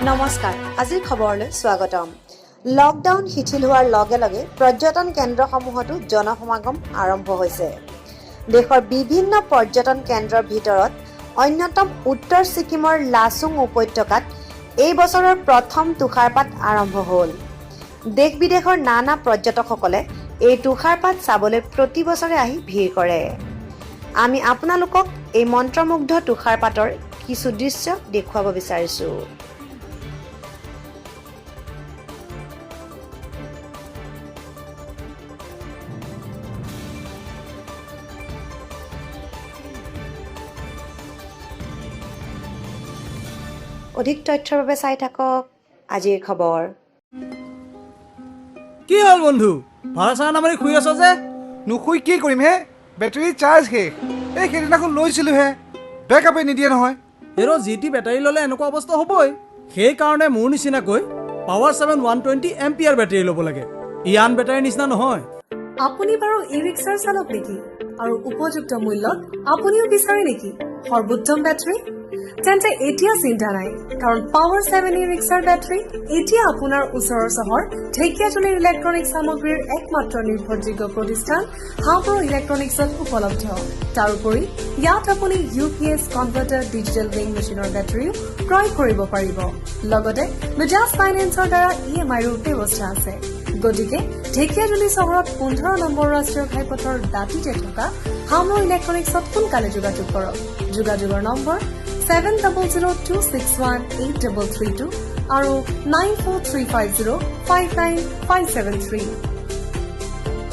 নমস্কাৰ, আজিৰ খবৰলৈ স্বাগতম। লকডাউন শিথিল হোৱাৰ লগে লগে পৰ্যটন কেন্দ্ৰসমূহতো জনসমাগম আৰম্ভ হৈছে। দেশৰ বিভিন্ন পৰ্যটন কেন্দ্ৰৰ ভিতৰত অন্যতম উত্তৰ ছিকিমৰ লাচুং উপত্যকাত এই বছৰৰ প্ৰথম তুষাৰপাত আৰম্ভ হ'ল। দেশ বিদেশৰ নানা পৰ্যটকসকলে এই তুষাৰপাত চাবলৈ প্ৰতি বছৰে আহি ভিৰ কৰে। আমি আপোনালোকক এই মন্ত্ৰমুগ্ধ তুষাৰপাতৰ কিছু দৃশ্য দেখুৱাব বিচাৰিছোঁ। অধিক তথ্যৰ বাবে চাই থাকক আজিৰ খবৰ। কি হ'ল বন্ধু, ভাড়া চাড়া নামাৰি শুই আছ যে? নুশুই কি কৰিম হে? বেটেৰী চাৰ্জ শেষ। এই সেইদিনাখন লৈছিলোহে, বেকআপে নিদিয়ে নহয়। এৰ জি টি বেটাৰী ল'লে এনেকুৱা অৱস্থা হ'বই। সেইকাৰণে মোৰ নিচিনাকৈ পাৱাৰ 7 120 এম্পিয়াৰ বেটাৰী ল'ব লাগে। ই আন বেটাৰীৰ নিচিনা নহয়। আপুনি বাৰু ই ৰিক্সাৰ চালক নেকি আৰু উপযুক্ত মূল্যত আপুনিও বিচাৰে নেকি সৰ্বোত্তম বেটাৰী? তেন্তে এতিয়া চিন্তা নাই, কাৰণ পাৱাৰ 7 ই ৰিক্সাৰ বেটাৰী এতিয়া আপোনাৰ ওচৰৰ চহৰ ঢেকীয়াজুলিৰ ইলেক্ট্ৰনিক সামগ্ৰীৰ একমাত্ৰ নিৰ্ভৰযোগ্য প্ৰতিষ্ঠান হাবৰো ইলেক্ট্ৰনিক্সত উপলব্ধ। তাৰোপৰি ইয়াত আপুনি ইউপিএছ, কনভাৰ্টাৰ, ডিজিটেল ৱেইং মেচিনৰ বেটাৰীও ক্ৰয় কৰিব পাৰিব। লগতে বাজাজ ফাইনেন্সৰ দ্বাৰা ইএমআইৰো ব্যৱস্থা আছে। গতিকে ঢেকীয়াজুলি চহৰত 15 নম্বৰ ৰাষ্ট্ৰীয় ঘাইপথৰ দাঁতিতে থকা হামৰো ইলেক্ট্ৰনিক্সত সোনকালে যোগাযোগ কৰক। যোগাযোগৰ নম্বৰ 7002618332 আৰু 9435059573।